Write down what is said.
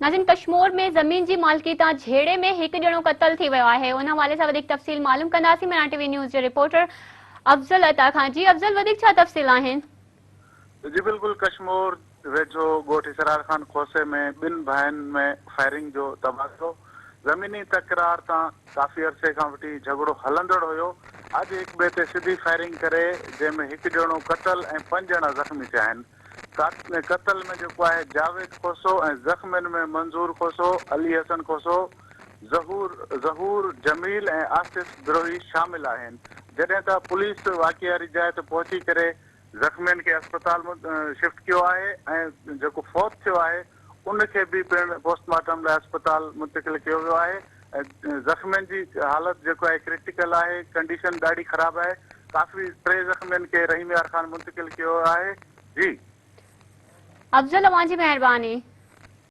ناظرين ڪشمور ۾ زمين جي مالڪي تان جهيڙي ۾ هڪ ڄڻو قتل ٿي ويو آهي ان حوالي سان وڌيڪ تفصيل معلوم ڪنداسين ميران ٽي وي نيوز جي رپورٽر افضل عطا کان جي افضل وڌيڪ ڇا تفصيل آهن. جي بلڪل ڪشمور ويجهو ڳوٺ اسرار خان کوسي ۾ ٻن ڀائن ۾ فائرنگ جو تبادلو زميني تڪرار تان ڪافي عرصي کان وٺي جهڳڙو هلندڙ هيو اڄ هڪ ٻئي تي سڌي فائرنگ ڪري جنهن ۾ هڪ ڄڻو قتل ۽ پنج ڄڻا زخمي ٿيا آهن. قتل ۾ جيڪو آهي جاويد کوسو ۽ زخمين ۾ منظور کوسو، علي حسن کوسو، ظهور ظهور جميل ۽ آصف بروهي شامل آهن جڏهن ته پوليس واقعي واري جاء تي پهچي ڪري زخمين کي اسپتال شفٽ ڪيو آهي ۽ جيڪو فوت ٿيو آهي ان کي به پڻ پوسٽ مارٽم لاء اسپتال منتقل ڪيو ويو آهي ۽ زخمين جي حالت جيڪو آهي ڪرٽيڪل آهي ڪنڊيشن ڏاڍي خراب آهي ڪافي ٽي زخمين کي رحيم يار خان منتقل ڪيو ويو آهي جي. افضل اوهان جي مهرباني.